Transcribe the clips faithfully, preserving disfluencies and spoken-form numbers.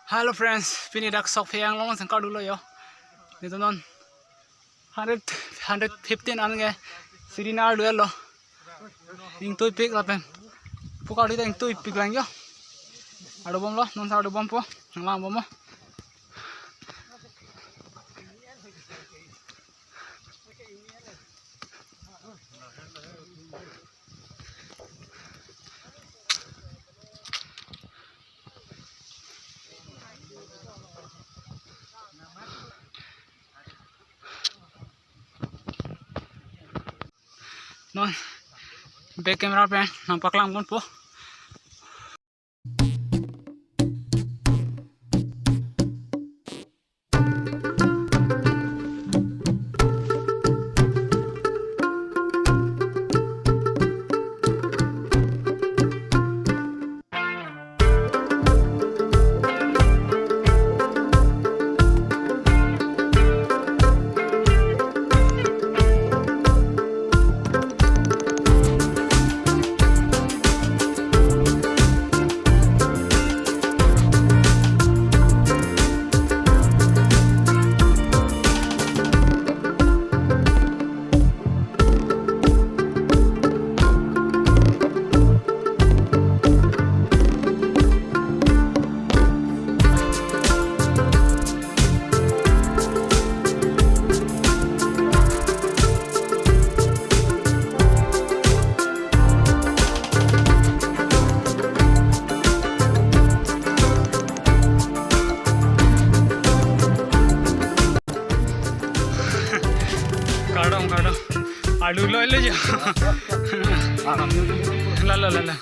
Hello friends, pini dak Sokphe Anglong sengkar dolo yo. Netum non hundred, hundred fifteen an ke siri nar duel lo. Ingtuipik lapen. Pukar di ta ingtuipik lang yo. Ardu bomlo, non sa ardu bompo. Nanglang bomlo. Non, back camera pen nangpaklang ponpo. Kardom, kardom. Alu lo, lo jo. Lalo, lalo.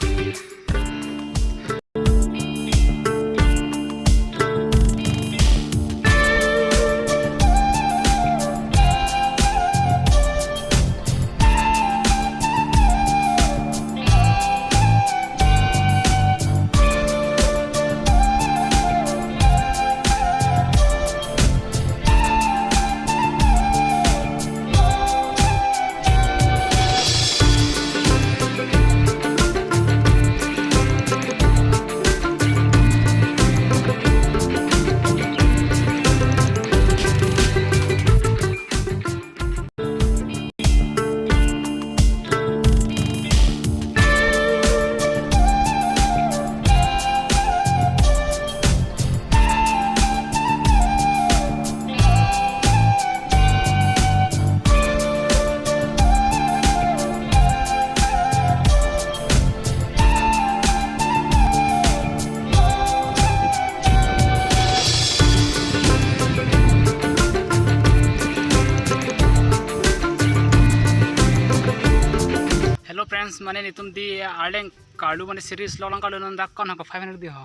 Hello friends, mane netum di Arleng karlu mane series lo lang karlu non dak kon hako five hundred di ho.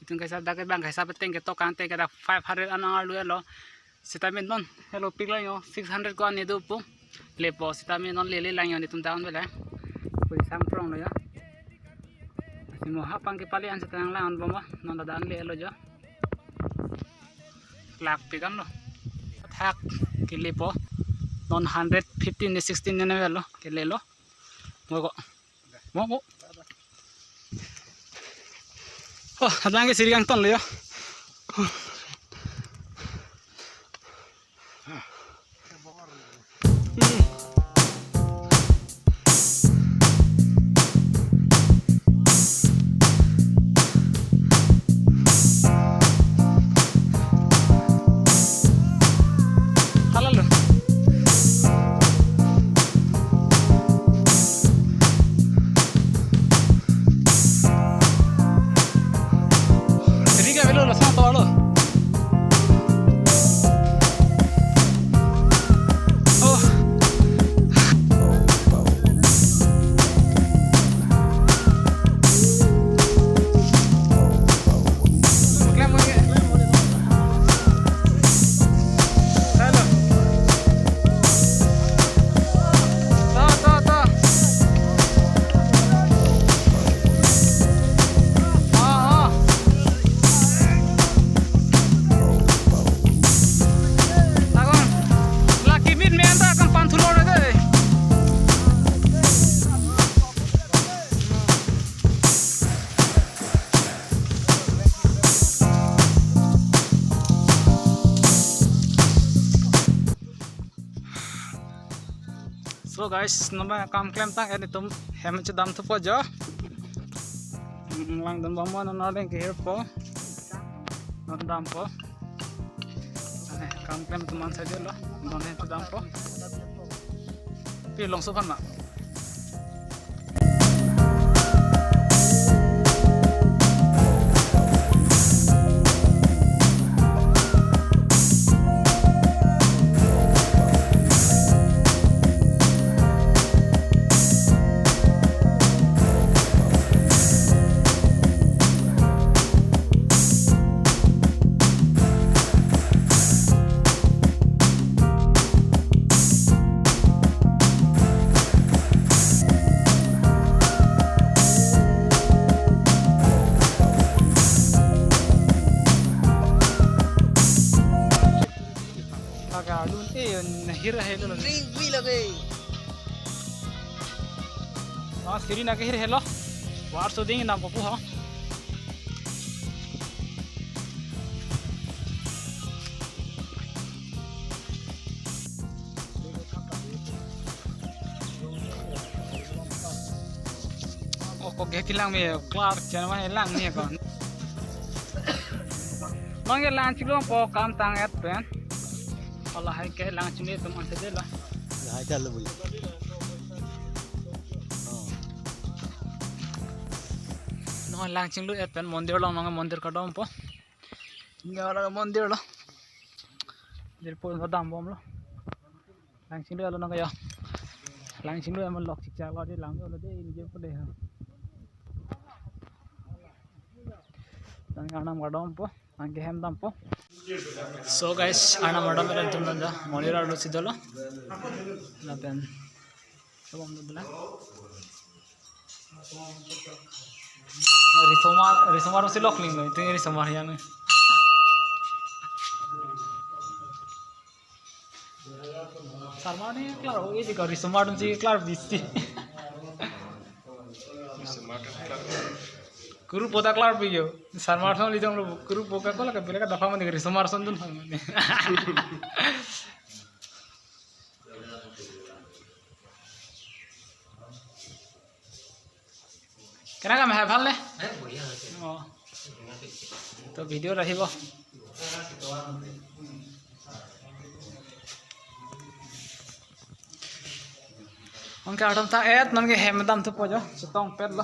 Itum kaisa dak ke bang kaisa peteng ke tokang te ke dak five hundred an arlu lo. Seta min non helopik lang yo, six hundred ko an nedupo. Lepo seta min non lele lang yo netum dan bela. Pui sang prong lo yo. Si mo hapang ke pali an seta nang lang an bomlo. Non ladak an le lo jo. Lakpik an lo. Thak ke lepo. Non hundred fifteen ne sixteen ne velo. Ke le lo. Mo ko. Mo, mo. Oh, adang ke siri kangton lo yo. Hmm. Halalo. Riga velo lo, sa to lo. Oh. So guys, non abang kam klemtang, eh, netum hem chedam thupo jo. Hmm, langdun bom mo, non ardeng kehirpo. Non dampo. Ane, kam klem atum an saidelo. Non hem chedampo. Pi longso aphan ma. Laga dun, eh, hir helo. Ring wi lage. Ah, siri nake hir helo. War so ding nam ko pu ho. Oh, kok gek lang me klar chana ma lang ni kon. Mangke lang chiklo po kam tang-et pen. Hala hai ke lang chini tum an tede la. Hai chalo bui. Oh. Non lang chinglu-et pen mondir along, non mondir kadom po. Nang mondir lo. Jirpo dam bomlo. Lang chinglu-et lo nang yo. Lang chinglu-et mo lok chikchak lo de, lang lo de, inje po de. Nang Arnam kadom po, nang ke hem dampo. So guys, Arnam kadom pen tum nang ja, mondir arlo si dolo. Lapen Sebom do bilang. Risomar, risomar si lok ling lo, itu risomar yang. Sarmar ni klar, oh, ini juga risomar si klar bisi. Guru pota klar bi yo. Sarmar son lidong lo, guru poka kola ke bilang ke dapat mandi risomar son dun. কেনেকা মেহে, ভালনে? অ। তো ভিডিঅ'ত আহিব। Anke ardom tang-et, non ke hem dam thupo jo, chetongpet lo.